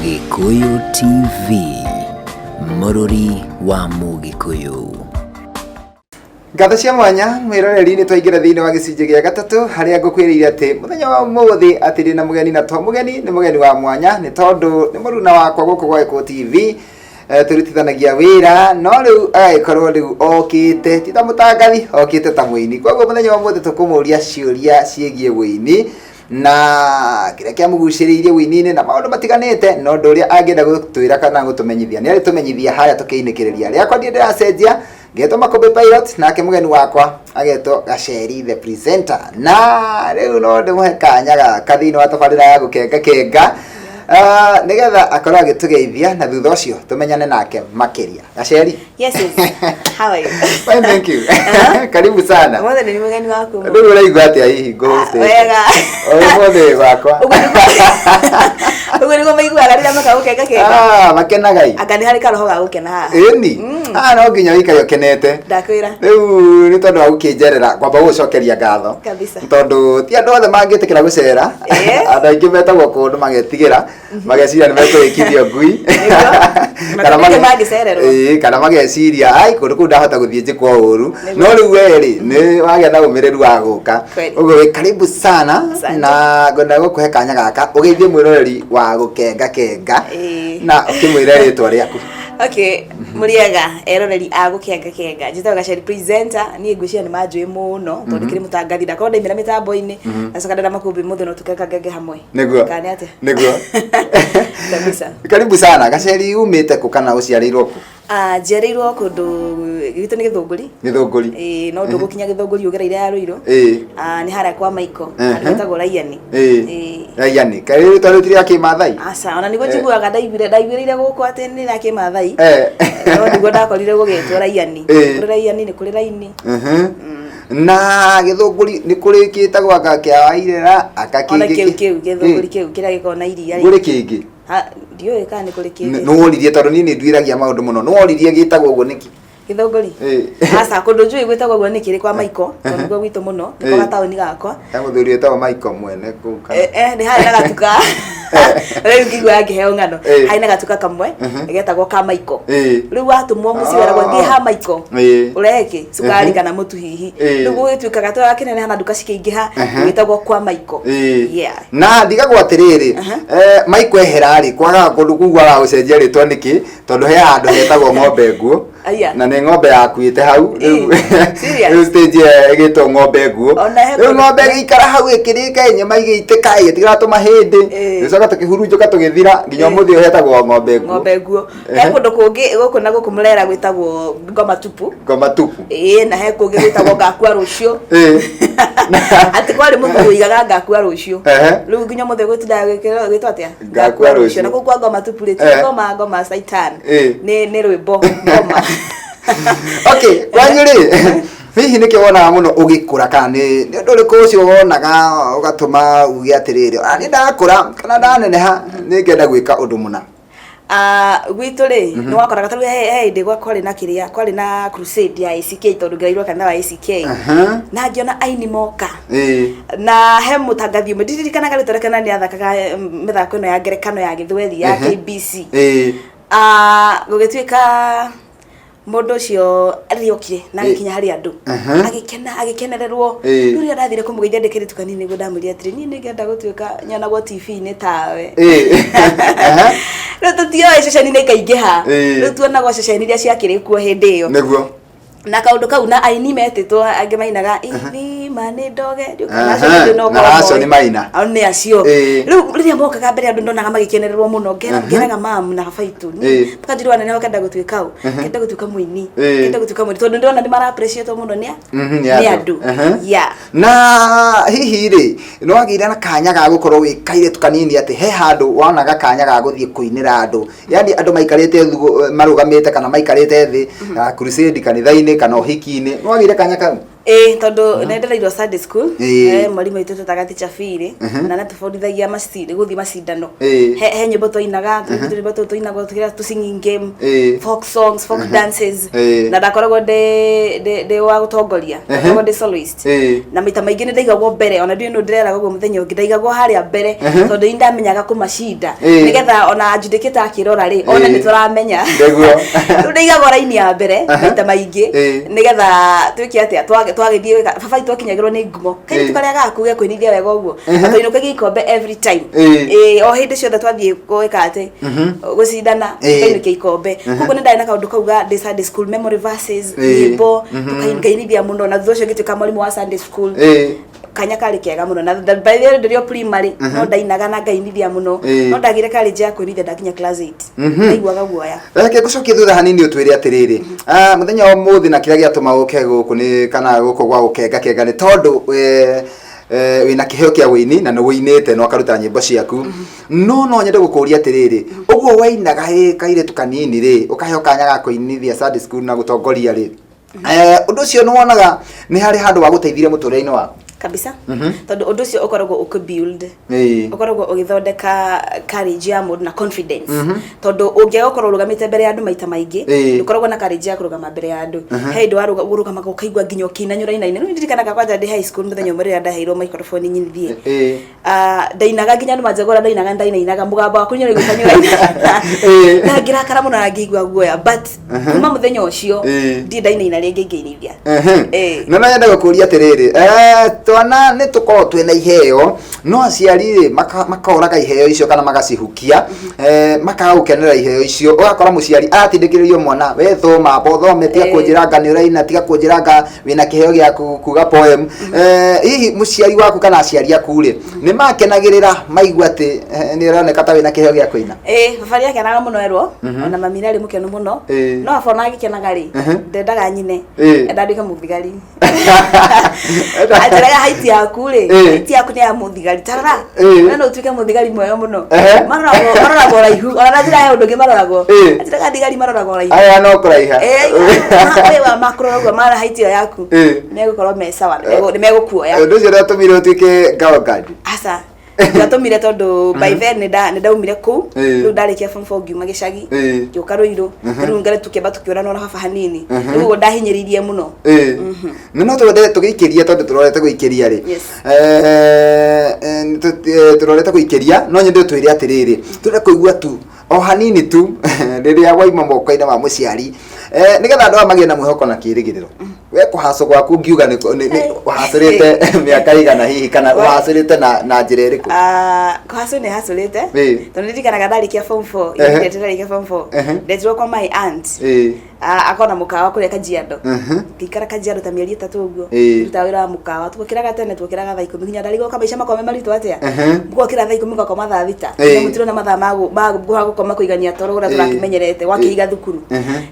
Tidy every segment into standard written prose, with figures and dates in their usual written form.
Gĩkũyũ TV, mũrũri wa Mũgĩkũyũ. Ngatho cia mwanya mwĩroreri, nĩ twaingĩra thĩinĩ wa gĩcunjĩ gĩa gatatũ harĩa ngũkwĩrĩire atĩ mũthenya wa ũmũthĩ atĩ ndĩ na mũgeni, na to mũgeni, nĩ mũgeni wa mwanya nĩ tondũ nĩ mũruna wakwa gũkũ gwa Gĩkũyũ TV. Tũrutithanagia wĩra, no rĩu agagĩkorwo rĩu okĩte ti ta mũtangathi, okĩte ta mũini. Koguo mũthenya wa ũmũthĩ tũkũmũria ciũria ciĩgiĩ ũini na kĩrĩa kĩamũgucĩrĩirie ũini-inĩ na maũndũ matiganĩte, na ũndũ ũrĩa angĩenda gũtwĩra kana gũtũmenyithia nĩ arĩtũmenyithia harĩa tũkĩinĩkĩrĩria. Rĩakwa ndiĩ ndĩracenjia, ngetwo Makũmbĩ Pilot, nake mũgeni wakwa agetwo Gaceri the presenter. Na rĩu no ndĩmũhe kanya gaka thĩinĩ wa tabarĩra ya Gũkenga Kenga, nĩgetha akorwo agĩtũgeithia na thutha ũcio tũmenyane nake makĩria. Gaceri. Yes. How are you? Fine, thank you. Karibu sana. Ũmũthĩ nĩ mũgeni waku. Rĩu ũraigua atĩa hihi ngũhũstĩte? Wega. Ũmũthĩ wakwa. Ũguo nĩguo maiguaga rĩrĩa moka Gũkenga Kenga. Ah, makenaga i. Anga nĩ harĩ karoho ga gũkena haha. Ĩni. Ah, no nginya ũikare ũkenete. Ndakwĩra. Rĩu nĩ tondũ wa gũkĩnjerera, ngwamba gũgũcokeria ngatho. Kabisa. Tondũ ti andũ othe mangĩtĩkĩra gũcera. Andũ aingĩ metagwo kũndũ magetigĩra, mageciria nĩ mekũrĩkithio ngui. Nĩguo. Kana Ningĩ mangĩcererwo. Ĩĩ, kana mageciria ai kũndũ kũu ndahota gũthiĩ njĩkwo ũru. No rĩu we rĩ, nĩ wagĩa na ũmĩrĩru wa gũka. Kweli. Ũguo wĩ karibu sana. Asante. Na ngwenda gũkũhe kanya gaka ũgeithie mwĩroreri wa Gũkenga Kenga na ũkĩmwĩre rĩtwa rĩaku. Okay, mũrĩega eroreri a Gũkenga Kenga. Njĩtagwo Gaceri presenter, niĩ ngwĩciria nĩ manjũĩ mũno tondũ kĩrĩ mũtangathi, ndakorwo ndaimĩra mĩtambo-inĩ, ndacoka ndera makũmbĩ mũthĩ no tũkengangenge hamwe. Nĩguo. Kana nĩ atĩa? Nĩguo. Kabisa. Karibu sana Gaceri, umĩte kũ kana ũciarĩirwo kũ? Ah, njiarĩirwo kũndũ gwitũ nĩ Gĩthũngũri. Gĩthũngũri. Ĩĩ, no ndũgũkinya Gĩthũngũri ũgereire ya Rũirũ. Ah, nĩ harĩa kwa Maiko, handũ hetagwo Raiani. Ĩĩ. Raiani, kaĩ rĩtwa rĩu ti rĩa Kĩmathai? Aca, ona nĩguo njiguaga ndaiguĩrĩire gũkũ atĩ nĩ rĩa Kĩmathai. No nĩguo ndakorire gũgĩtwo Raiani. Kũrĩ Raiani, nĩ kũrĩ Raini. Na Gĩthũngũri nĩ kũrĩ kĩtagwo anga kĩa Wairera anga Ona kĩngĩ? kĩu kĩu Gĩthũngũri kĩu kĩrĩa gĩkoragwo na iria rĩ. Kũrĩ kĩngĩ? Ha, ndiũĩ kana nĩ kũrĩ kĩngĩ. Nĩworirie, tondũ niĩ nĩ nduĩragia maũndũ mũno, nĩworirie gĩtagwo ũguo nĩkĩ? Gĩthũngũri? Ĩĩ. Aca, kũndũ njũĩ gwĩtagwo ũguo nĩkĩ nĩ kwa Maiko, tondũ nĩkuo gwitũ mũno, nĩko gataũni gakwa. He mũthuri wĩtagwo Michael mwene kũu kana? Eh, nĩ harĩ na gatuka, rĩu ngĩigua ngĩheo ng'ano, harĩ na gatuka kamwe getagwo ka Maiko. Rĩu watũmwo mũciĩ weragwo thiĩ ha Maiko ũrehe kĩ cukari kana mũtu hihi. Rĩu gũgĩtuĩkaga tũra kĩneneha na nduka cikĩingĩha, gwĩtagwo kwa Maiko. Yeah. Na ndigagwo atĩrĩrĩ, Michael ehera rĩ, kwagaga kũndũ kũu kwagaga gũcenjia rĩtwa nĩkĩ? Tondũ he handũ hetagwo Ng'ombe Nguũ. Aya. Na nĩ ng'ombe yakuĩte hau rĩu. Serious? Rĩu stage ĩyo ĩgĩtwo Ng'ombe Nguũ. Ona he Rĩu kũndũ- ng'ombe ĩgĩikara hau ĩkĩrĩka nyama igĩitĩka ĩgĩtigara tũmahĩndĩ, tũgĩcoka tũkĩhurunjũka tũgĩthira nginya ũmũthĩ ũyũ hetagwo Ng'ombe Nguũ. Ng'ombe Nguũ. He kũndũ kũngĩ gũkũ na gũkũ Mũrera gwĩtagwo Ngoma Tupu. Ngoma Tupu. Ĩĩ, na he kũngĩ gwĩtagwo Ngakua Rũciũ. Atĩ kwarĩ mũthuri ũigaga ngakua rũciũ. Rĩu nginya mũthĩ gũtindaga gwĩtwo atĩa? Ngakua Rũciũ. Na kũu kwa Ngoma Tupu rĩ, ti ngoma ngoma Saitan. Nĩ rwĩmbo ngoma. Okay, kwanyu rĩ, hihi nĩkĩ wonaga mũno ũgĩkũra, kana nĩ ũndũ ũrĩkũ ũcio wonaga ũgatũma uge atĩrĩrĩ, "Ah, nĩ ndakũra kana ndaneneha nĩ ngenda gwĩka ũndũ mũna"? Ah, gwitũ rĩ, nĩ wakoraga tarĩu he hĩndĩ kwarĩ na kĩrĩa, kwarĩ na crusade ya ACK, tondũ ngereirwo kanitha wa ACK, na ngĩona aini moka, na he mũtangathi ũmwe ndiririkanaga rĩtwa rĩake, na nĩ athakaga mĩthako ĩno ya ngerekano ya Gĩthweri ya KBC. Ah, gũgĩtuĩka mũndũ ũcio rĩrĩa okire na agĩkinya harĩ andũ, agĩkena, agĩkenererwo. Rĩu rĩrĩa ndathire kũmũgeithia ndĩ kairĩtu kanini, nĩguo ndamwĩrire atĩrĩ, niĩ nĩngenda gũtuĩka nyonagwo TV-inĩ tawe. Rĩu tũtioĩ ceceni nĩ ikaingĩha. Rĩu tuonagwo ceceni iria ciakĩrĩ kuo hĩndĩ ĩyo. Na kaũndũ kau na aini metĩtwo angĩ mainaga ithima nĩ ndoge. Ndiũĩ kana acio nĩ no Na korwo acio moĩ. nĩ maina. Ao nĩ acio. Rĩu rĩrĩa mokaga mbere andũ ndonaga magĩkenererwo mũno, ngeraga mamu na baba itũ, mpaka njirwo nene kenda gũtuĩka ũ, kenda gũtuĩka mũini, kenda gũtuĩka mũini, tondũ ndĩrona nĩ mara appreciate mũno nĩ nĩ nĩ andũ. andũ. Yeah. Na hihi rĩ, nĩ wagĩire na kanya ga gũkorwo wĩ kairĩtu kanini atĩ he handũ wonaga kanya ga gũthiĩ kũinĩra andũ, yani andũ maikarĩte marũgamĩte kana maikarĩte thĩ, crusade kanitha-inĩ kana ũhiki-inĩ, nĩ wagĩire kanya kau? Ĩĩ, tondũ nĩ ndereirwo Sunday school. Mwarimũ witũ twetaga teacher Phiri, na nĩatũbundithagia gũthiĩ macindano. He nyĩmbo twainaga, tũrwĩmbo tũu tũinagwo tũkĩra tũ singing game, folk songs, folk dances, na ndakoragwo ndĩ wa gũtongoria, ndakoragwo ndĩ soloist. Na maita maingĩ nĩ ndaigagwo mbere, ona ndiũĩ nũ ndĩreraga ũguo mũthenya ũngĩ, ndaigagwo harĩa mbere tondũ nĩ ndamenyaga kũmacinda, nĩgetha ona adjudicator akĩrora rĩ, one nĩ tũramenya. Rĩu ndaigagwo raini ya mbere maita maingĩ, nĩgetha twĩke atĩa, twagĩthiĩ gwĩka, baba witũ akinyagĩrwo nĩ ngumo, kairĩtu karĩa gaku gekwĩnithia wega ũguo, na twainũkagia ikombe every time. Ĩĩ, o hĩndĩ ciothe twathiĩ gwĩka atĩ gũcindana, tũkainũkia ikombe. Koguo nĩ ndarĩ na kaũndũ kau ga ndĩ Sunday school, memory verses, nyĩmbo, ngainithia mũno, na thutha ũcio ngĩtuĩka mwarimũ wa Sunday school. Kanya karĩ kega mũno, na by the way ndĩrĩ o primary no ndainaga na ngainithia mũno. No ndagire courage ya kwĩnithia ndakinya class 8, ndaiguaga guoya. Reke ngũcokie thutha hanini ũtwĩre atĩrĩrĩ, mũthenya wa ũmũthĩ na kĩrĩa gĩatũma ũke gũkũ nĩ kana gũkũ gwa gũkenga kenga nĩ tondũ wĩna kĩheo kĩa wĩini na nĩ wĩinĩte na ũkaruta nyĩmbo ciaku, no nyende gũkũria atĩrĩrĩ, ũguo wainaga wĩ kairĩtu kanini rĩ, ũkaheo kanya ga kũinithia Sunday school na gũtongoria rĩ, ũndũ ũcio nĩ wonaga nĩ harĩ handũ wa gũteithire mũtũrĩre-inĩ waku? Kabisa, tondũ ũndũ ũcio ũkoragwo ũkĩ-build, ũkoragwo ũgĩthondeka courage ya mũndũ na confidence, tondũ ũngĩaga gũkorwo ũrũgamĩte mbere ya andũ maita maingĩ, ndũkoragwo na courage ya kũrũgama mbere ya andũ. He hĩndĩ warũga ũrũgamaga ũkaigua nginya ũkĩina nĩ ũrainaina. Rĩu ndirikanaga kwanja ndĩ high school, mũthenya ũmwe rĩrĩa ndaheirwo microphone nyinithie, ndainaga nginya andũ manjagũra, ndainaga, ndainainaga mũgambo waku nĩ ũraigua nĩ ũraina, na ngĩrakara mũno na ngĩigua guoya, but kuma mũthenya ũcio ndirĩ ndainaina rĩngĩ ngĩinithia. No nyende gũkũria atĩrĩrĩ, twana nĩ tũkoragwo twĩna iheo, no aciari rĩ makoraga iheo icio kana magacihukia, makaga gũkenera iheo icio. Ũgakora mũciari aratindĩkĩrĩrio mwana, we thoma, amba ũthome, tiga kũnjĩra nga nĩ ũraina, tiga kũnjĩra nga wĩna kĩheo gĩa kuga poem. Hihi mũciari waku kana aciari aku rĩ, nĩ makenagĩrĩra maigua atĩ nĩ ũroneka ta wĩna kĩheo gĩa kũina? Ĩĩ, baba nĩ akenaga mũno erwo, ona mami nĩ arĩ mũkenu mũno. No baba ona agĩkenaga rĩ, ndendaga nyine, enda nduĩke mũthigari. Anjĩraga, height yaku rĩ, height yaku nĩ ya mũthigari, tarora, we no ũtuĩke mũthigari mwega mũno. Maroragwo ũraihu, ona na njĩra ya ũndũ ũngĩ maroragwo. Anjĩraga thigari maroragwo ũraihu. Aya no kũraiha. We wa makũrora ũguo mara height ĩyo yaku, megũkorwo me sawa, nĩ megũkuoya. Ũndũ ũcio nĩwatũmire ũtuĩke ngao guard? Aca, ndatũmire tondũ by then nĩ ndaumire kũu. Rĩu ndarĩkia form 4 ngiuma gĩcagi, ngĩũka Rũirũ. Rĩu ngare tũkĩamba tũkĩũranwo na baba hanini, rĩu ũguo ndahinyĩrĩirie mũno. Nĩ no twende tũgĩikĩria, tondũ tũrorete gũikĩria rĩ, nĩ tũrorete gũikĩria, no nyende ũtwĩre atĩrĩrĩ, tũrenda kũigua tu o hanini tu rĩrĩa waima moko-inĩ ma mũciari, nĩgetha andũ aya magĩe na mwĩhoko na kĩĩrĩgĩrĩro. We kũhacwo gwaku ngiuga nĩ ũhacũrĩte mĩaka igana hihi, kana ũhacũrĩte na njĩra ĩrĩkũ? Ah, kũhacũ nĩ hacũrĩte, tondũ ndirikanaga ndarĩkia form 4, immediately ndarĩkia form 4, ndetirwo kwa my aunt. Ah, akona mũkawa kũrĩa Kajiado. Ngĩikara Kajiado ta mĩeri 3 ũguo, ngĩruta wĩra wa mũkawa. Tuokĩraga tene, tuokĩraga thaa 10. Nginya ndarigwo kamaica makwa me maritũ atĩa, ngokĩra thaa 10 ngakoma thaa 6. Nginya mũtirona mathaa ma gũkoma kũigania toro ũrĩa tũrakĩmenyerete wakĩiga thukuru.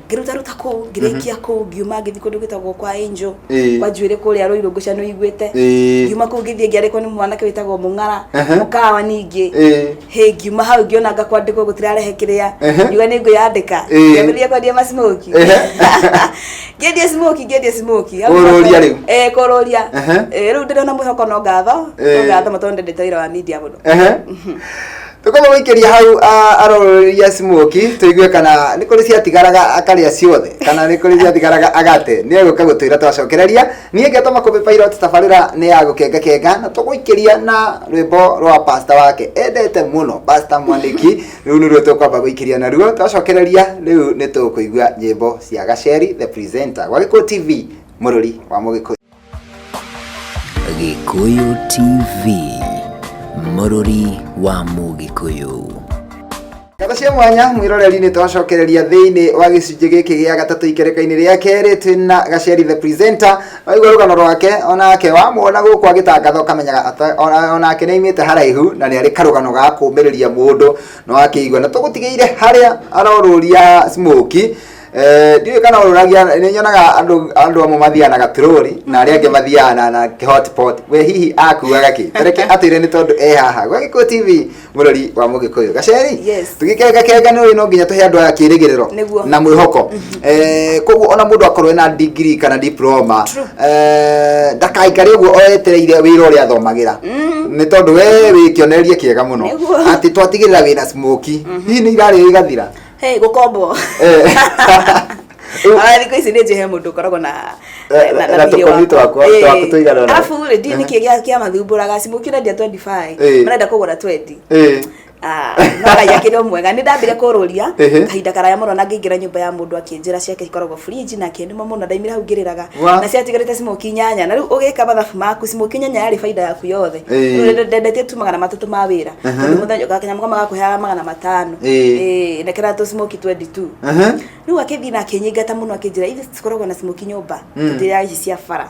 Ngĩruta ruta kũu, ngĩrĩkia kũu, ngiuma ngĩthiĩ kũndũ gwĩtagwo kwa Angel, kwa njuĩrĩ kũrĩa Rũirũ, ngũca nĩ ũiguĩte. Ngiuma kũu ngĩthiĩ ngĩandĩkwo nĩ mwanake wĩtagwo Mũng'ara, mũkawa ningĩ. Hĩ, ngiuma hau ngĩona nga kwandĩkwo gũtirarehe kĩrĩa, ngiuga nĩ ngwĩyandĩka. Ngĩambĩrĩria kwendia ma smoky, ngĩendia smoky, ngĩendia smoky. Kũrũria rĩu? Eh, kũrũria. Rĩu ndĩrona mwĩhoko no ngatho, no ngatho tondũ ndendete wĩra wa media mũno. Tũkamba gũikĩria hau, arorĩria smoky, tũigue kana nĩ kũrĩ ciatigaraga akarĩa ciothe, kana nĩ kũrĩ ciatigaraga agate. Nĩ egũka gũtwĩra twacokereria. Niĩ ngetwo Makũmbĩ Pilot, tabarĩra nĩ ya gũkengakenga, na tũgũikĩria na rwĩmbo rwa pastor wake endete mũno, Pastor Mwanĩki. Rĩu nĩruo tũkwamba gũikĩria naruo. Twacokereria rĩu nĩ tũkũigua nyĩmbo cia Gaceri the presenter gwa Gĩkũyũ TV, mũrũri wa Mũgĩkũyũ. Gĩkũyũ TV, mũrũri wa Mũgĩkũyũ. Ngatho cia mwanya mwĩroreri, nĩ twacokereria thĩinĩ wa gĩcunjĩ gĩkĩ gĩa gatatũ ikereka-inĩ rĩa kerĩ. Twĩna Gaceri the presenter. Waigua rũgano rwake, onake wamuona gũkũ agĩtangatha ũkamenyaga onake nĩ aimĩte haraihu na nĩ arĩ karũgano ga kũũmĩrĩria mũndũ. No akĩigua na tũgũtigĩire harĩa arorũria smoky. Ndiũĩ kana ũrũragia, nĩ nyonaga andũ amwe mathiaga na gaturori na arĩa angĩ mathiaga na hotpot. We hihi akuaga kĩ? Tareke atwĩre nĩ tondũ e haha gwa Gĩkũyũ TV, mũrori wa Mũgĩkũyũ Gaceri. Yes. Tũgĩkenga kenga nĩ ũĩ no nginya tũhe andũ aya kĩrĩgĩrĩro Nĩguo. na mwĩhoko. Koguo ona mũndũ akorwo ena degree kana diploma, ndakaikare ũguo o etereire wĩra ũrĩa athomagĩra, nĩ tondũ we wĩ kĩonereria kĩega mũno Nĩguo. atĩ twatigĩrĩra wĩna smoky hihi nĩ irarĩo igathira. Hey, gũkombwo. Ona thikũ ici nĩ njĩhe mũndũ ũkoragwo na Na thirĩ tũkoni wakwa. twaku tũigana ũna. Arabu rĩ, ndiũĩ nĩkĩ kĩamathumbũraga. Smoky ũrendia 25, marenda kũgũra 20. Ah, no Ngai akĩrĩ o mwega. Nĩ ndambire kũrũria kahinda karaya mũno na ngĩingĩra nyũmba ya mũndũ akĩnjĩra ciake ikoragwo fridge na akĩnduma mũno. Ndaimire hau ngĩrĩraga. Na ciatigarĩte smoky inyanya, na rĩu ũgĩka mathabu maku, smoky inyanya yarĩ baida yaku yothe. Rĩu ndendetie tu 300 ma wĩra, tondũ mũthenya kanyamũ kamwe gakũheaga 500. Ĩĩ, nekera tũ smoky 22. Rĩu akĩthiĩ na akĩnyingata mũno, akĩnjĩra ithuĩ tũkoragwo na smoky nyũmba, tũtirĩaga ici cia bara.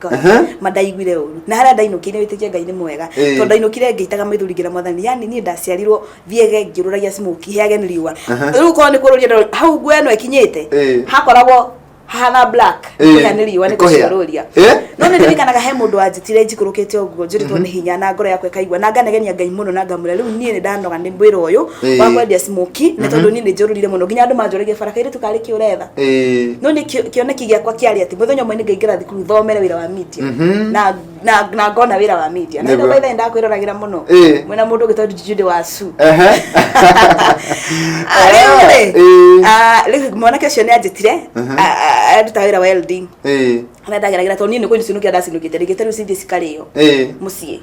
God. Ma ndaiguire ũru na harĩa ndainũkire, wĩtĩkie Ngai nĩ mwega, tondũ ndainũkire ngĩitaga maithori ngĩra Mwathani, yani niĩ ndaciarirwo thiege ngĩũrũragia smoky, heage nĩ riũa. Rĩu korwo nĩ kũrũria hau nguo ĩno ĩkinyĩte, hakoragwo hahana black, kũhĩa nĩ riũa, nĩ Kũhĩa. gũciũrũria. No nĩ ndirikanaga he mũndũ wanjĩtire njikũrũkĩte ũguo njũrĩtwo nĩ hinya na ngoro yakwa ĩkaigua na nganegenia Ngai mũno na ngamwĩra, rĩu niĩ nĩ ndanoga nĩ wĩra ũyũ wa kwendia smoky, nĩ tondũ niĩ nĩ njũrũrire mũno nginya andũ manjũragia bara, kairĩtu karĩ kĩ ũretha? No nĩ kĩoneki gĩakwa kĩarĩ atĩ mũthenya ũmwe nĩ ngaingĩra thukuru thomere wĩra wa media na ngona wĩra wa media na by the way ndakwĩroragĩra mũno mwĩna mũndũ ũngĩ tondũ Judy wa Su. Ah, rĩu rĩ, rĩu mwanake ũcio nĩ anjĩtire, aruta wĩra welding harĩa ndageragĩra, tondũ niĩ nĩ kũinũkia ndacinũkĩte rĩngĩ, rĩu cithiĩ cikarĩo mũciĩ,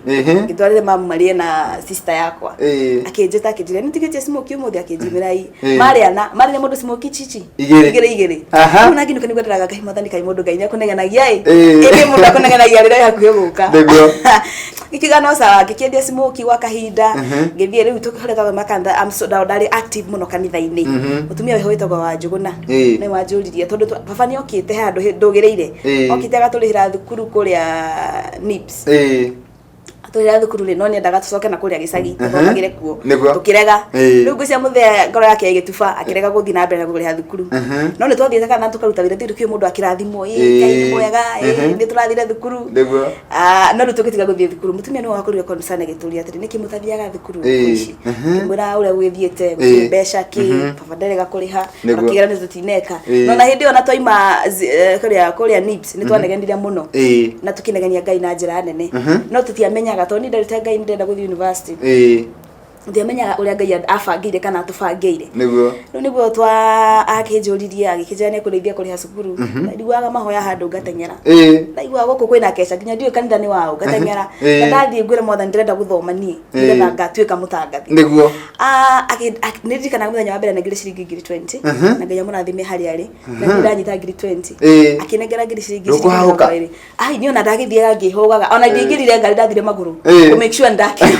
ngĩtwarĩre mamu marĩe na sister yakwa. Akĩnjĩta, akĩnjĩra nĩ tigĩtie smoky ũmũthĩ, akĩnjimĩra i marĩa na marĩa mũndũ smoky chichi Igĩrĩ. Igĩrĩ igĩrĩ. Rĩu na nginũka nĩguo ndĩraga Ngai, Mwathani, kaĩ mũndũ Ngai nĩakũnegenagia ĩ? Ĩndĩ mũndũ akũnegenagia rĩrĩa wĩ hakuhĩ gũka. Ngĩkiuga no sawa, ngĩkĩendia smoky gwa kahinda, ngĩthiĩ rĩu tũkĩhore twathoma kanitha. I'm so ndarĩ active mũno kanitha-inĩ. Mũtumia wĩho wĩtagwo wa Njũgũna nĩ wanjũririe, tondũ baba nĩ okĩte he handũ ndũgĩrĩire, okĩte agatũrĩhĩra thukuru kũrĩa NIBS. Atũrĩhĩra thukuru rĩ, no nĩendaga tũcoke na kũrĩa gĩcagi tũthomagĩre kuo. Tũkĩrega. Rĩu ngwĩciria mũthee ngoro yake ĩgĩtuba, akĩrega gũthiĩ na mbere na kũrĩha thukuru. No nĩ twathiĩte kana tũkaruta wĩra, tondũ kĩ mũndũ akĩrathimwo, ĩ Ngai nĩ mwega, ĩ nĩ tũrathire thukuru. Ah, no rĩu tũgĩtiga gũthiĩ thukuru, mũtumia nĩwe wakorire concern, agĩtũria atĩrĩ, nĩkĩ mũtathiaga thukuru thikũ ici? Ngĩmwĩra ũrĩa gwĩthiĩte, gũtirĩ mbeca kĩ, baba ndarega kũrĩha, ona kĩgeranio tũtineka. No na hĩndĩ ĩyo na twaima kũrĩa NIBS, nĩ twanegenire mũno na tũkĩnegenia Ngai na njĩra nene, no tũtiamenyaga, tondũ niĩ nderĩte Ngai nĩ ndĩrenda gũthiĩ university, ndiamenyaga ũrĩa Ngai abangĩire kana atũbangĩire. Rĩu nĩguo twa akĩnjũririe, agĩkĩnjĩra nĩ ekũndeithia kũrĩha cukuru. Ndaiguaga mahoya handũ ngateng'era, ndaiguaga gũkũ kwĩna keca nginya ndiũĩ kanitha nĩ waũ, ngateng'era na ndathiĩ ngwĩra Mwathani ndĩrenda gũthoma niĩ nĩgetha ngatuĩka mũtangathi. Nĩ ndirikanaga mũthenya wa mbere nengire ciringi ngiri 20, na Ngai amũrathime harĩa arĩ, na niĩ ndanyita ngiri 20, akĩnengera ngiri ciringi ciringi Ndũkũhahũka. 20. Ai, niĩ ona ndagĩthiaga ngĩhũgaga, ona ndiaingĩrire ngari, ndathire magũrũ kũ make sure ndakinya.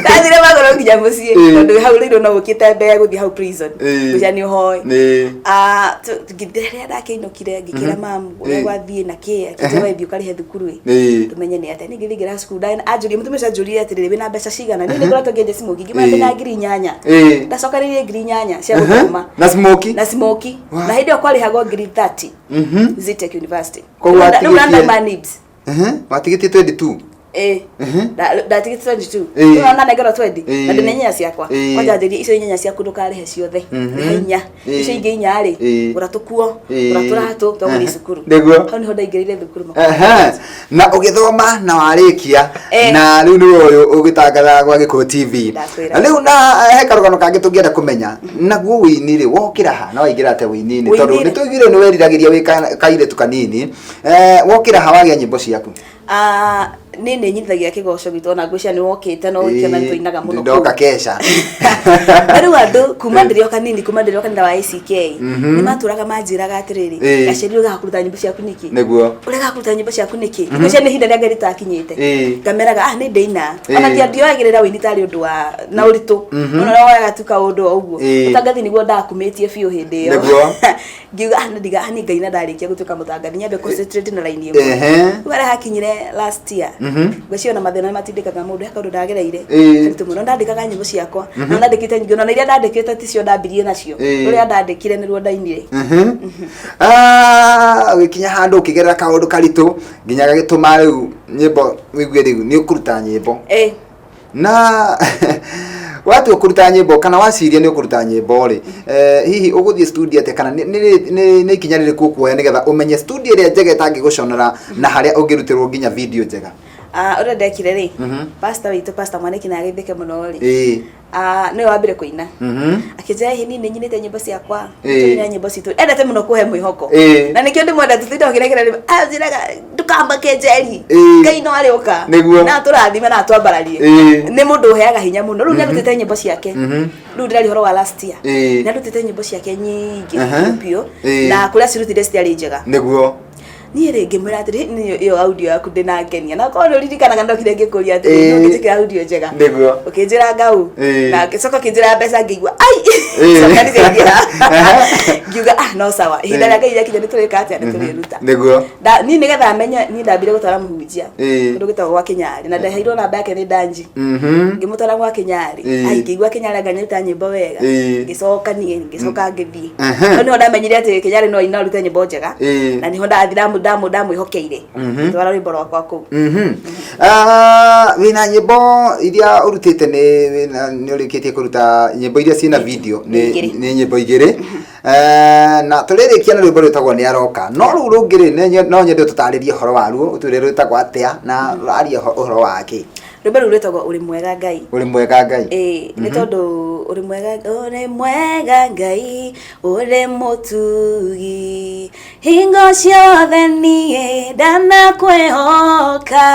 Ndathire magũrũ nginya mũciĩ, tondũ hau rĩu no ũkĩte mbere gũthiĩ hau prison, ngwĩciria nĩ ũhoe. Rĩrĩa ndakĩinũkire ngĩkĩra mamu ũrĩa gwathiĩ na kĩ, akĩnjĩra we thiĩ ũkarĩhe thukuru ĩ, tũmenye nĩ atĩa. Niĩ ngĩthiĩ ngĩra cukuru, anjũria, mũtumia ũcio anjũririe atĩrĩrĩ, wĩna mbeca cigana? Niĩ nĩngoretwo ngĩendia smoky, ngĩmwĩra ndĩna 8000. Ndacokanĩrĩirie 8000 cia gũthoma. Na smoky. Na smoky. Na hĩndĩ ĩyo kwarĩhagwo ngiri 30 Zetech University. Koguo Rĩu ndauma NIBS. Watigĩtie 22. Ĩ, ndatigĩte 22. Rĩu ona nengerwo 20 na ndĩna inyanya ciakwa. Kwanja njĩrie, icio inyanya ciaku ndũkarĩhe ciothe, rĩha inya, icio ingĩ inya rĩ, gũra tũkuo, gũra tũratũ twa gũthiĩ cukuru. Hau nĩho ndaingĩrĩire thukuru. Na ũgĩthoma na warĩkia, na rĩu nĩwe ũyũ ũgĩtangathaga gwa Gĩkũyũ TV. Ndakwĩra. Na rĩu na he karũgano kangĩ tũngĩenda kũmenya, naguo wĩini rĩ, wokĩra ha na waingĩra atĩa wĩini-inĩ? Tondũ Wĩini-rĩ? nĩ tũiguire nĩ weriragĩria wĩ kairĩtu kanini, wokĩra ha wagĩa nyĩmbo ciaku? Ah, niĩ nĩ nyitithagia kĩgoco gitũ, ona ngwĩciria nĩ wokĩte no ũkĩona nĩ tũinaga mũno Ndoka kũu. kesha. Na rĩu andũ kuma ndĩrĩ o kanini, kuma ndĩrĩ o kanitha wa ACK, nĩ matũraga manjĩraga atĩrĩrĩ, Gaceri, ũregaga kũruta nyĩmbo ciaku nĩkĩ? Ũregaga kũruta nyĩmbo ciaku nĩkĩ? Ngwĩciria nĩ ihinda rĩa Ngai rĩtakinyĩte. Ngameraga, ah, nĩ ndĩina. Ona ndioyagĩrĩra wĩini tarĩ ũndũ wa na ũritũ, ona ũrĩa woyaga tu kaũndũ o ũguo. Ũtangathi nĩguo ndakumĩtie biũ hĩndĩ ĩyo. Ngiuga, ah, nĩ ndiga, ah, nĩ ngaina ndarĩkia gũtuĩka mũtangathi, nyambe concentrate na line ĩmwe. Rĩu harĩa hakinyire last year, Ngwĩciria ona mathĩna nĩ matindĩkaga mũndũ, he kaũndũ ndagereire karitũ mũno. Ndandĩkaga nyĩmbo ciakwa na ndandĩkĩte nyingĩ, ona iria ndandĩkĩte ticio ndambirie nacio. Rũrĩa ndandĩkire nĩruo ndainire. Ah, ũgĩkinya handũ ũkĩgerera kaũndũ karitũ nginya gagĩtũma rĩu nyĩmbo wĩigue rĩu nĩ ũkũruta nyĩmbo. Na watua kũruta nyĩmbo kana waciria nĩ ũkũruta nyĩmbo rĩ, hihi ũgũthiĩ studio atĩa, kana nĩ ikinya rĩrĩkũ ũkuoya nĩgetha ũmenye studio ĩrĩa njega ĩtangĩgũconora na harĩa ũngĩrutĩrwo nginya video njega? Ah, ũrĩa ndekire rĩ, pastor witũ, Pastor Mwaniki, na agĩthĩke mũno rĩ, ah, nĩwe wambire kũina. Akĩnjĩra, hihi niĩ nĩnyinĩte nyĩmbo ciakwa? Tũina nyĩmbo citũ, endete mũno kũhe mwĩhoko. Na nĩkĩo ndĩmwendete, tũtinda ũkĩrekera, anjĩraga ndũkamake Njeri, Ngai no arĩũka na atũrathime na atwambararie. Nĩ mũndũ ũheaga hinya mũno. Rĩu nĩarutĩte nyĩmbo ciake, rĩu ndĩraria ũhoro wa last year, nĩarutĩte nyĩmbo ciake nyingĩ biũ, na kũrĩa cirutire citiarĩ njega. Niĩ rĩ, ngĩmwĩra atĩrĩ, niĩ ĩyo audio yaku ndĩnangenia, na korwo nĩ ũririkanaga ndokire ngĩkũria atĩrĩ, no ngĩnjĩkĩra audio njega. Ũkĩnjĩra ngau, na ngĩcoka ũkĩnjĩra mbeca, ngĩigua ai coka nĩciaingĩra, ngiuga ah, no sawa, ihinda rĩa Ngai rĩakinya nĩ tũrĩka atĩa, nĩ tũrĩruta. Da, niĩ nĩgetha menye, niĩ ndambire gũtwara mũhunjia kũndũ gwĩtagwo gwa Kĩnyarĩ, na ndaheirwo namba yake nĩ Danji. Ngĩmũtwara gwa Kĩnyarĩ. Ai, ngĩigua Kĩnyarĩ anga nĩaruta nyĩmbo wega. Ngĩcoka niĩ ngĩcoka ngĩthiĩ. No nĩho ndamenyire atĩ Kĩnyarĩ no aine arute nyĩmbo njega. Na nĩho ndathi ndamwĩhokeire ngĩtwara rwĩmbo rwakwa kũu. Ah, wĩna nyĩmbo iria ũrutĩte, nĩ ũrĩkĩtie kũruta nyĩmbo iria ciĩna video nĩ Igĩrĩ. Nĩ nyĩmbo igĩrĩ. Na tũrĩrĩkia na rwĩmbo rwĩtagwo Nĩ Aroka, no rũu rũngĩ rĩ, no nyende ũtũtarĩrie ũhoro waruo, ũtwĩre rwĩtagwo atĩa na rũraria ũhoro wa kĩ. Rwĩmbo rũu rwĩtagwo Ũrĩ Mwega Ngai. Ũrĩ Mwega Ngai. Ĩĩ, nĩ tondũ ũrĩ mwega, ũrĩ mwega Ngai, ũrĩ mũtugi hingo ciothe, niĩ ndanakwĩhoka,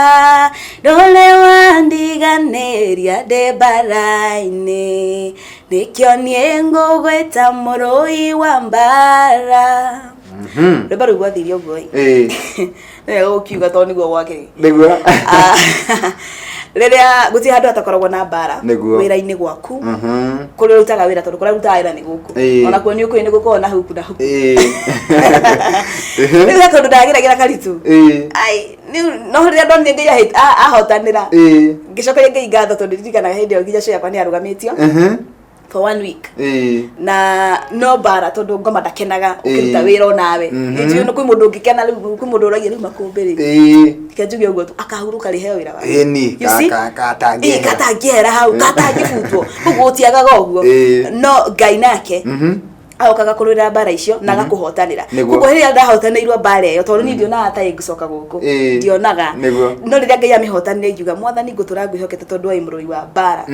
ndũrĩ wandiganĩria ndĩ mbara-inĩ, nĩkĩo niĩ ngũgwĩta mũrũi wa mbara. Rwĩmbo rũu gwathire ũguo ĩ, nĩ wega gũkiuga tondũ nĩguo gwakĩrĩ. Ah, rĩrĩa gũtirĩ handũ hatakoragwo na mbara. Wĩra-inĩ gwaku, kũrĩa ũrutaga wĩra, tondũ kũrĩa ũrutaga wĩra nĩ gũkũ. Onakuo nĩ ũkũĩ nĩ gũkoragwo na huku na huku. Rĩu he kaũndũ ndageragĩra karitũ. Ai, rĩu no rĩrĩa ndonire Ngai ahotanĩra, ngĩcokeria Ngai ngatho, tondũ ndirikanaga hĩndĩ ĩyo nginya show yakwa nĩ yarũgamĩtio for one week. Na no mbara, tondũ ngoma ndakenaga ũkĩruta wĩra onawe. Nĩnjũĩ kwĩ mũndũ ũngĩkena, rĩu kwĩ mũndũ ũragia rĩu makũmbĩ rĩ, reke njuge ũguo tu, akahurũka rĩheo wĩra wake. Ĩni. You see? Katangĩehera. Katangĩehera hau, katangĩbutwo, koguo gũtiagaga ũguo. No Ngai nake agokaga kũrũĩra mbara icio na agakũhotanĩra. Koguo rĩrĩa ndahotanĩirwo mbara ĩyo, tondũ niĩ ndionaga ta ĩngĩcoka gũkũ, ndionaga, no rĩrĩa Ngai amĩhotanĩre, ingiuga, Mwathani, ngũtũra ngwĩhokete tondũ wĩ mũrũi wa mbara.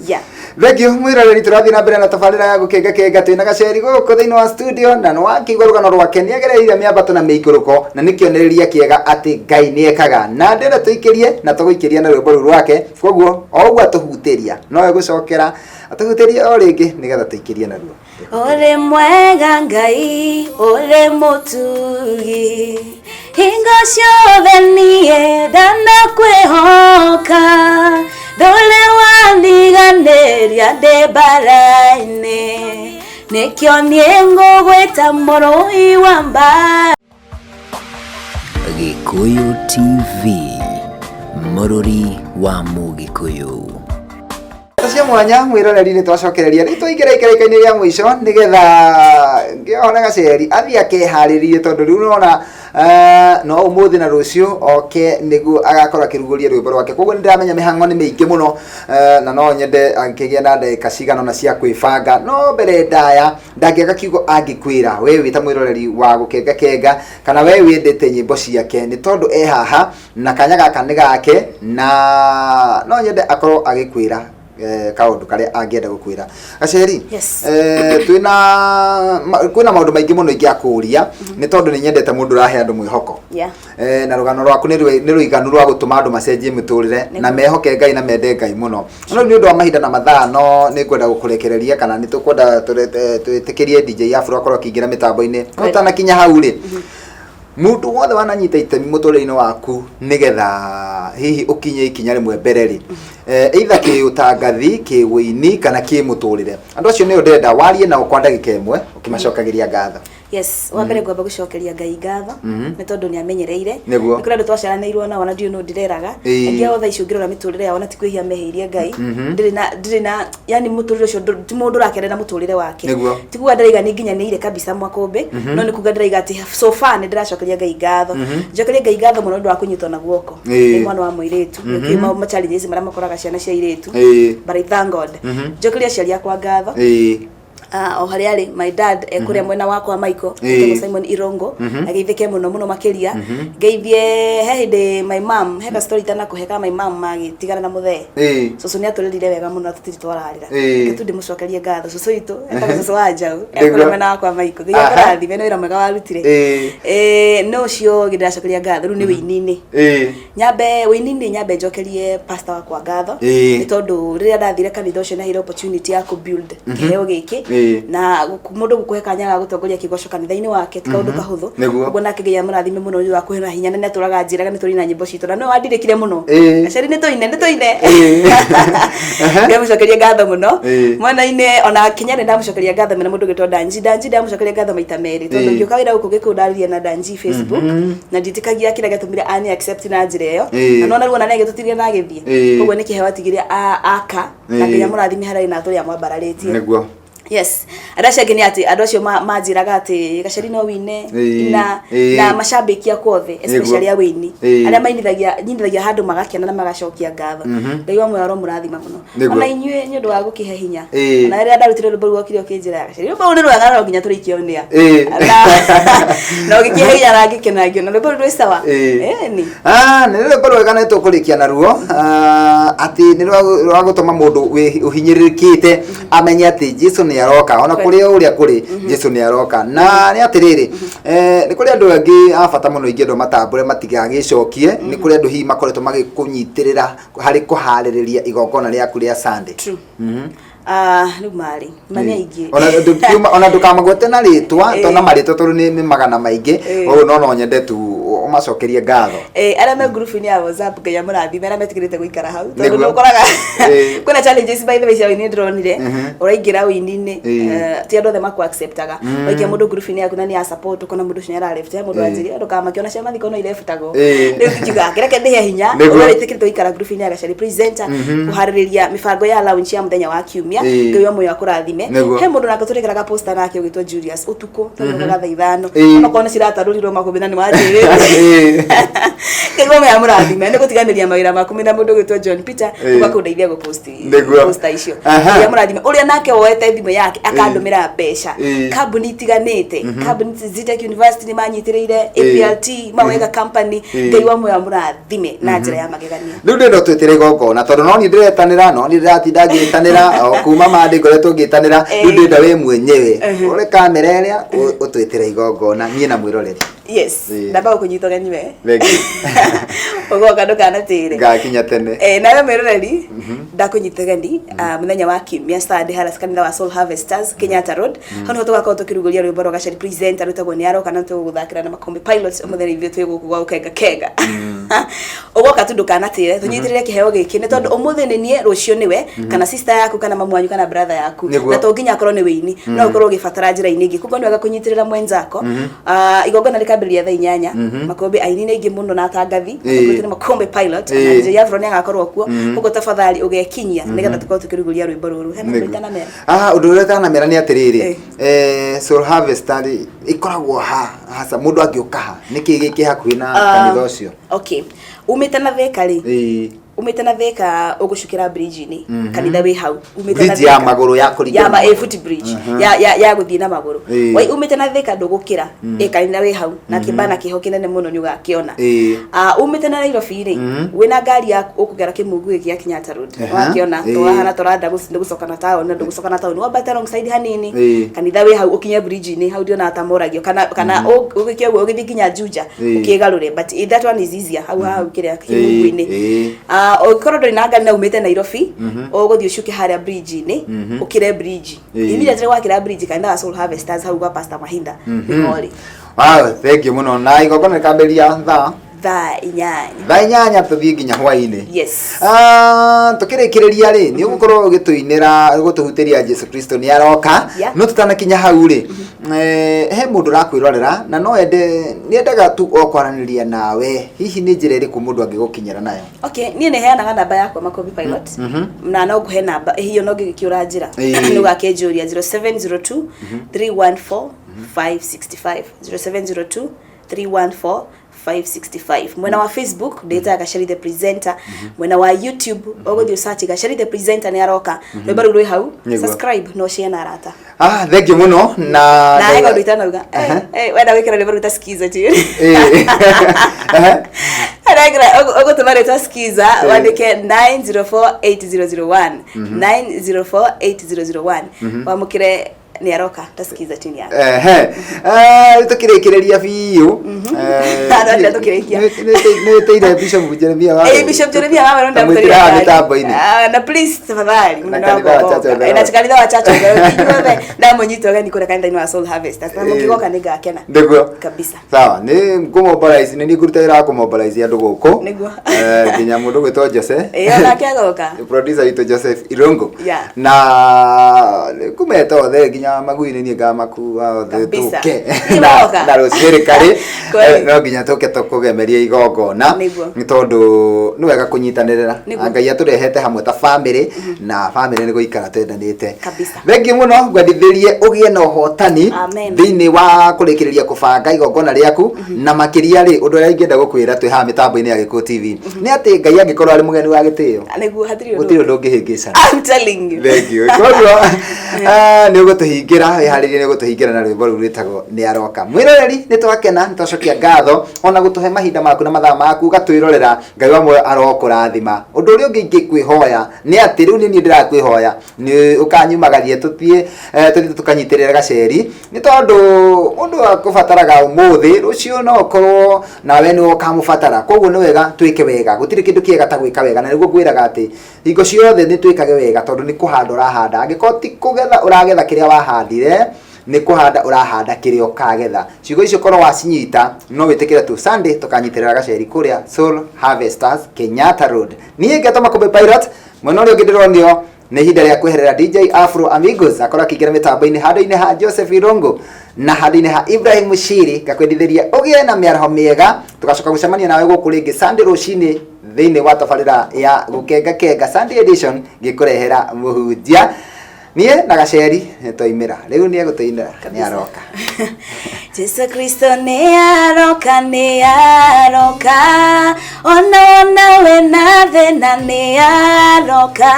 Yeah. Thengio mwĩroreri, tũrathiĩ na mbere na tabarĩra ya Gũkenga Kenga, twĩna Gaceri gũkũ thĩinĩ wa studio, na nĩ wakĩigua rũgano rwake, nĩ agereire mĩambato na mĩikũrũko, na nĩ kĩonereria kĩega atĩ Ngai nĩ ekaga, na ndĩrenda tũikĩrie na tũgũikĩria na rwĩmbo rũu rwake. Koguo o ũguo atũhutĩria, no egũcokera atũhutĩrie o rĩngĩ nĩgetha tũikĩrie naruo. Ũrĩ mwega Ngai, ũrĩ mũtugi hingo ciothe, niĩ ndanakwĩhoka, ndũrĩ wandiganĩria ndĩ mbara-inĩ, nĩkĩo niĩ ngũgwĩta mũrũi wa mbara. Gĩkũyũ TV, mũrũri wa Mũgĩkũyũ. Cia mwanya mwĩroreri, nĩ twacokereria rĩu, twaingĩra ikereka-inĩ rĩa mũico nĩgetha ngĩona Gaceri athiĩ akeharĩrie, tondũ rĩu nona no ũmũthĩ na rũciũ oke nĩguo agakorwo akĩrugũria rwĩmbo rwake. Koguo nĩ ndĩramenya mĩhang'o nĩ mĩingĩ mũno, na no nyende angĩgĩa na ndagĩka cigana ũna cia kwĩbanga, no mbere ndaya ndangĩaga kiugo angĩkwĩra we wĩ ta mwĩroreri wa Gũkenga Kenga, kana we wendete nyĩmbo ciake, nĩ tondũ e haha na kanya gaka nĩ gake, na no nyende akorwo agĩkwĩra kaũndũ karĩa angĩenda gũkwĩra. Gaceri? Yes. Twĩna kwĩna maũndũ maingĩ mũno ingĩakũria, nĩ tondũ nĩ nyendete mũndũ ũrahe andũ mwĩhoko. Na rũgano rwaku nĩ rũiganu rwa gũtũma andũ macenjie mĩtũrĩre na mehoke Ngai na mende Ngai mũno. No nĩ ũndũ wa mahinda na mathaa, no nĩ ngwenda gũkũrekereria, kana nĩ tũkwenda twĩtĩkĩrie DJ Afro akorwo akĩingĩra mĩtambo-inĩ. No ũtanakinya hau rĩ, mũndũ wothe wananyita itemi mũtũrĩre-inĩ waku nĩgetha hihi ũkinye ikinya rĩmwe mbere rĩ, either kĩ ũtangathi, kĩ wĩini kana kĩ mũtũrĩre, andũ acio nĩo ndĩrenda warie nao kwa ndagĩka ĩmwe ũkĩmacokagĩria ngatho. Yes, wa mbere ngwamba gũcokeria Ngai ngatho nĩ tondũ nĩ amenyereire. Nĩguo. Nĩ kũrĩ andũ twaciaranĩirwo nao na ndiũĩ nũ ndĩreraga. Aingĩ ao thaa ici ũngĩrora mĩtũrĩre yao na ti kwĩhia mehĩirie Ngai. Ndĩrĩ na ndĩrĩ na yani mũtũrĩre ũcio ti mũndũ ũrakenera mũtũrĩre wake. Nĩguo. Ti kuga ndĩraiga nĩ nginyanĩire kabisa Mwakũmbĩ, no nĩ kuga ndĩraiga atĩ so far nĩ ndĩracokeria Ngai ngatho. Njokerie Ngai ngatho mũno nĩ ũndũ wa kũnyitwo na guoko. Ndĩ mwana wa mũirĩtu. Nĩkĩo ma challenges marĩa makoraga ciana cia airĩtu. But I thank God. Njokerie aciari akwa ngatho. O harĩa arĩ my dad kũrĩa mwena wakwa Michael etagwo Simon Irongo, ageithĩke mũno mũno makĩria. Ngeithie he hĩndĩ my mom, he ka story itanakũhe ka my mom magĩtigana na mũthee. Cũcũ nĩ atũrerire wega mũno na tũtirĩ twararĩra. Reke tu ndĩmũcokerie ngatho cũcũ witũ etagwo cũcũ wa Njaũ, kũrĩa mwena wakwa Michael. Ngai akũrathime nĩ wĩra mwega warutire. No ũcio ũngĩ ndĩracokeria ngatho rĩu nĩ wĩini-inĩ. Nyambe wĩini-inĩ, nyambe njokerie pastor wakwa ngatho nĩ tondũ rĩrĩa ndathire kanitha ũcio nĩaheire opportunity ya kũ build kĩheo gĩkĩ. Na mũndũ gũkũhe kanya ga gũtongoria kĩgoco kanitha-inĩ wake ti kaũndũ kahũthũ. Ũguo nake Ngai amũrathime mũno nĩ ũndũ wa kũhe hinya, na nĩatũraga anjĩraga nĩ tũrĩ na nyĩmbo citũ na nĩwe wandirĩkire mũno. Aciari nĩ tũine, nĩ tũine. Ngamũcokeria ngatho mũno. Mwena-inĩ ona Kenya nĩ ndamũcokeria ngatho mena mũndũ ũgĩtwo Danji. Danji ndamũcokeria ngatho maita merĩ tondũ ngĩũka wĩra gũkũ Gĩkũyũ ndaririe na Danji Facebook na ndiĩtĩkagia kĩrĩa gĩatũmire ani accept na njĩra ĩyo. Na nona rĩu ona nĩ agĩtũtigire na agĩthiĩ. Koguo nĩ kĩheo atigire aka na Ngai amũrathime harĩa arĩ na atũrĩa amwambararĩtie. Yes, andũ acio angĩ nĩ atĩ andũ acio manjĩraga atĩ Gaceri no wine na na macambĩki akwa othe, especially a wĩini arĩa mainithagia nyinithagia handũ magakena na magacokia ngatho. Ngai wa muoyo aromũrathima mũno. Ona inyuĩ nĩ ũndũ wa gũkĩhe hinya. Ona rĩrĩa ndarutire rwĩmbo rũu wokire ũkĩnjĩra, "Gaceri, rwĩmbo rũu nĩ rwega no nginya tũrĩkie on air." Na ũgĩkĩhe hinya na ngĩkena ngĩona rwĩmbo rũu rwĩ sawa. Ĩni. Ah, nĩ rwĩmbo rwega na tũkũrĩkia naruo. Ah, atĩ nĩ rwa gũtũma mũndũ ũhinyĩrĩrĩkĩte amenye atĩ Jesu nĩ aroka ona kũrĩ o ũrĩa kũrĩ, Jesu nĩ aroka. Na nĩ atĩrĩrĩ, nĩ kũrĩ andũ angĩ a bata mũno ingĩenda matambũre matigagĩcokie. Nĩ kũrĩ andũ hihi makoretwo magĩkũnyitĩrĩra harĩ kũharĩrĩria igongona rĩaku rĩa Sunday. True. Ah, rĩu marĩ ma nĩ aingĩ. Ona ona ndũkamagwete na rĩtwa to na marĩtwa tondũ nĩ magana maingĩ. Ũguo no nyende tu ũmacokerie ngatho. Arĩa me ngurubu-inĩ ya WhatsApp, Ngai amũrathime, arĩa metĩkĩrĩte gũikara hau tondũ nĩ ũkoraga kwĩna challenges by the way cia wĩini. Ndĩronire ũraingĩra wĩini-inĩ, ti andũ othe makũ acceptaga. Waikia mũndũ ngurubu-inĩ yaku na nĩ ya support, ũkona mũndũ ũcio nĩ ara left. He mũndũ wanjĩrire ndũkamake, ona cia mathiko no ireftagwo. Rĩu ngiuga reke ndĩhe hinya ũrĩa wĩtĩkĩrĩte gũikara ngurubu-inĩ ya Gaceri Presenter kũharĩrĩria mĩbango ya launch ya mũthenya wa kiumia. Ngai wa muoyo akũrathime. He mũndũ nake tũrĩkĩraga poster nake ũgĩtwo Julius ũtukũ tũrĩũkaga thaa 5. Onokorwo nĩ ciratarũrirwo makũmbĩ na nĩ wanjĩrĩte. Ngai wa muoyo amũrathime nĩ gũtiganĩria mawĩra maku mena mũndũ ũgĩtwo John Peter ũga kũndeithia gũpost poster icio. Ngai amũrathime ũrĩa nake woete thimũ yake akandũmĩra mbeca. Kambuni itiganĩte, kambuni Zetech University nĩ manyitĩrĩire, APLT Mawega Company. Ngai wa muoyo amũrathime na njĩra ya magegania. Rĩu ndĩrenda ũtwĩtĩre igongona tondũ no niĩ ndĩretanĩra, no niĩ ndĩratinda ngĩtanĩra o kuma mandĩ ngoretwo ngĩtanĩra. Rĩu ndĩrenda we mwenyewe ũre kamera ĩrĩa ũtwĩtĩre igongona niĩ na mwĩroreri. Yes. Ndamba gũkũnyita ũgeni we. Thank you. Ũgoka ndũkanatĩre. Ngakinya tene. Nawe mwĩroreri, ndakũnyita ũgeni mũthenya wa kiumia Sunday harĩa kanitha wa Soul Harvesters, Kenyatta Road. Hau nĩho tũgakorwo tũkĩrugũria rwĩmbo rwa Gaceri Presenter rwĩtagwo Nĩ Aroka, na tũgũthakĩra na Makũmbĩ Pilots. Ũmũthĩ ithuĩ twĩ gũkũ gwa gũkenga kenga. Ũgoka tu ndũkanatĩre, tũnyitĩrĩre kĩheo gĩkĩ nĩ tondũ ũmũthĩ nĩ niĩ, rũciũ nĩwe kana sister yaku kana mamu wanyu kana brother yaku. Na to nginya akorwo nĩ wĩini, no ũkorwo ũgĩbatara njĩra-inĩ ĩngĩ, koguo nĩ wega kũnyitĩrĩra mwenzako. Igongona rĩkambĩrĩria thaa 8. Makũmbĩ aini nĩ aingĩ mũno na atangathi. Makũmbĩ nĩ Makũmbĩ Pilot na DJ Afro nĩ agakorwo kuo. Koguo tafadhali ũgekinyia nĩgetha tũkorwo tũkĩrugũria rwĩmbo rũrũ. He maũndũ itanamera? Ah, ũndũ ũrĩa ũtanamera nĩ atĩrĩrĩ, Soul Harvester rĩ, ĩkoragwo ha hasa mũndũ angĩũka ha nĩkĩ gĩkĩ hakuhĩ na kanitha ũcio? Okay, umĩte na Thika rĩ, umĩte na Thika ũgũcukĩra bridge-inĩ, kanitha wĩ hau umĩte na Bridge ya Thika. magũrũ ya kũringa ya na magũrũ. Foot bridge ya gũthiĩ na magũrũ. Wai umĩte na Thika ndũgũkĩra kanitha wĩ hau na kĩbana kĩho kĩnene mũno nĩ ũgakĩona. Umĩte na Nairobi rĩ, wĩna ngari yaku ũkũgera kĩmungu gĩkĩ gĩa Kenyatta Road. Wakĩona tũrahana tũranda gũcoka na taũni na ndũgũcoka na taũni, wambate alongside hanini. Kanitha wĩ hau, ũkinye bridge-inĩ hau ndionaga ta moragio kana ũgĩke ũguo ũgĩthiĩ nginya Juja ũkĩgarũre, but that one is easier hau hau kĩrĩa kĩmungu-inĩ. Ũngĩkorwo ndũrĩ na ngari na umĩte Nairobi, ũgũthiĩ ũcuke harĩa bridge-inĩ, ũkĩre bridge. Immediately wakĩra bridge, kanitha wa Soul Harvesters hau gwa Pastor Mahinda nĩho rĩ. Wow, thank you mũno. Na igongona rĩkambĩrĩria thaa? Thaa 8. Thaa 8 tũthiĩ nginya hwainĩ. Yes. Ah, tũkĩrĩkĩrĩria rĩ, nĩ ũgũkorwo ũgĩtũinĩra, ũgũtũhutĩria Jesu Kristo nĩ aroka. No tũtanakinya hau rĩ, he mũndũ ũrakwĩrorera na no ende, nĩ endaga tu o kwaranĩria nawe, hihi nĩ njĩra ĩrĩkũ mũndũ angĩgũkinyĩra nayo? Okay, niĩ nĩ heanaga namba yakwa, Makobi Pilot, na no ngũhe namba hiyo, no ngĩgĩkĩũra njĩra nĩ ũgakĩnjũria 0702 314 565, 0702 314 565. Mwena wa Facebook ndĩtaga Gacheri the Presenter. Mwena wa YouTube ũgũthiĩ ũsearch Gacheri the Presenter nĩ aroka, rwĩmbo rũu rwĩ hau. Subscribe no share na arata. Ah, thank you mũno na Na hega ũndũ itanauga. Wenda gwĩkĩra rwĩmbo rũu ta skiza ti Wenda ũgũtũma rĩtwa skiza, wandĩke 9048001, 9048001, wamũkĩre nĩ aroka ta skiza tune yake. Ehe. Eh, tũkĩrĩkĩrĩria biũ. Andũ atĩa tũkĩrĩkia? Nĩ wĩtĩire Bishop Jeremia wa Bishop Jeremia wa Ndamwĩtĩra haha mĩtambo-inĩ. Ah, na please tafadhali. Na kanitha wa Church of the Na Lord. kanitha wa Church of the Lord. Inyuothe ndamũnyita ũgeni kũrĩa kanitha-inĩ wa Soul Harvest. Na mũkĩgoka nĩ ngakena. Nĩguo. Kabisa. Sawa, nĩ ngũmobilize, nĩ niĩ ngũruta wĩra wa kũmobilize andũ gũkũ. Nĩguo. Nginya mũndũ gwĩtwo Jose. Onake agoka. Producer witũ Joseph Irungu. Na kũmeta othe nginya magui nĩ niĩ ngamakua othe. Kabisa. Tũke. Nĩ Na moka. na rũciũ rĩkarĩ. Kweli. No nginya tũke tũkũgemerie igongona. Nĩguo. Nĩ tondũ nĩ wega kũnyitanĩrĩra. Nĩguo. Na Ngai atũrehete hamwe ta family, na family nĩ gũikara twendanĩte. Kabisa. Thengiũ mũno, ngwendithĩrie ũgĩe na ũhotani Amen. thĩinĩ wa kũrĩkĩrĩria kũbanga igongona rĩaku, na makĩria rĩ, ũndũ ũrĩa ingĩenda gũkwĩra twĩ haha mĩtambo-inĩ ya Gĩkũyũ TV nĩ atĩ Ngai angĩkorwo arĩ mũgeni wa gĩtĩo, Nĩguo, hatirĩ ũndũ. Gũtirĩ ũndũ ũngĩhĩngĩcana. I'm telling you. Thank you. Koguo nĩ ũgũtũhingĩra, wĩharĩrie, nĩ ũgũtũhingĩra na rwĩmbo rũu rwĩtagwo nĩ aroka. Mwĩroreri, nĩ twakena, nĩ twacokia ngatho ona gũtũhe mahinda maku na mathaa maku ũgatwĩrorera. Ngai wa muoyo arokũrathima. Ũndũ ũrĩa ũngĩ ingĩkwĩhoya nĩ atĩ rĩu nĩ niĩ ndĩrakwĩhoya nĩ ũkanyumagarie tũthiĩ tũthiĩ tũkanyitĩrĩra gaceri, nĩ tondũ mũndũ akũbataraga ũmũthĩ, rũciũ no ũkorwo nawe nĩwe ũkamũbatara. Koguo nĩ wega twĩke wega, gũtirĩ kĩndũ kĩega ta gwĩka wega, na nĩguo ngwĩraga atĩ hingo ciothe nĩ twĩkage wega, tondũ nĩ kũhanda ũrahanda. Angĩkorwo ti kũgetha ũragetha kĩrĩa wahandire, nĩ kũhanda ũrahanda kĩrĩa ũkagetha. Ciugo icio korwo wacinyita, no wĩtĩkĩre tu Sunday tũkanyitĩrĩra gaceri kũrĩa Soul Harvesters, Kenyatta Road. Niĩ ngetwo Makũmbĩ Pilot, mwena ũrĩa ũngĩ ndĩronio nĩ ihinda rĩa kweherera DJ Afro Amigos akorwo akĩingĩra mĩtambo-inĩ handũ-inĩ ha Joseph Irungu na handũ-inĩ ha Ibrahim Mushiri. Ngakwendithĩria ũgĩe na mĩaraho mĩega, tũgacoka gũcemania nawe gũkũ rĩngĩ Sunday rũcinĩ thĩinĩ wa tabarĩra ya Gũkenga Kenga Sunday Edition, ngĩkũrehera mũhunjia. Niĩ na gaceri nĩ twaimĩra, rĩu nĩ egũtũinĩra nĩ aroka. Jesu Kristo nĩ aroka, nĩ aroka, ona wona wĩna thĩna nĩ aroka,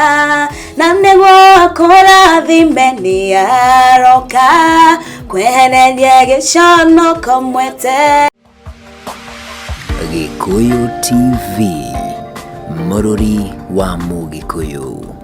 na nĩguo akũrathime nĩ aroka, kwehererie gĩconoko mwete. Gĩkũyũ TV, mũrũri wa Mũgĩkũyũ.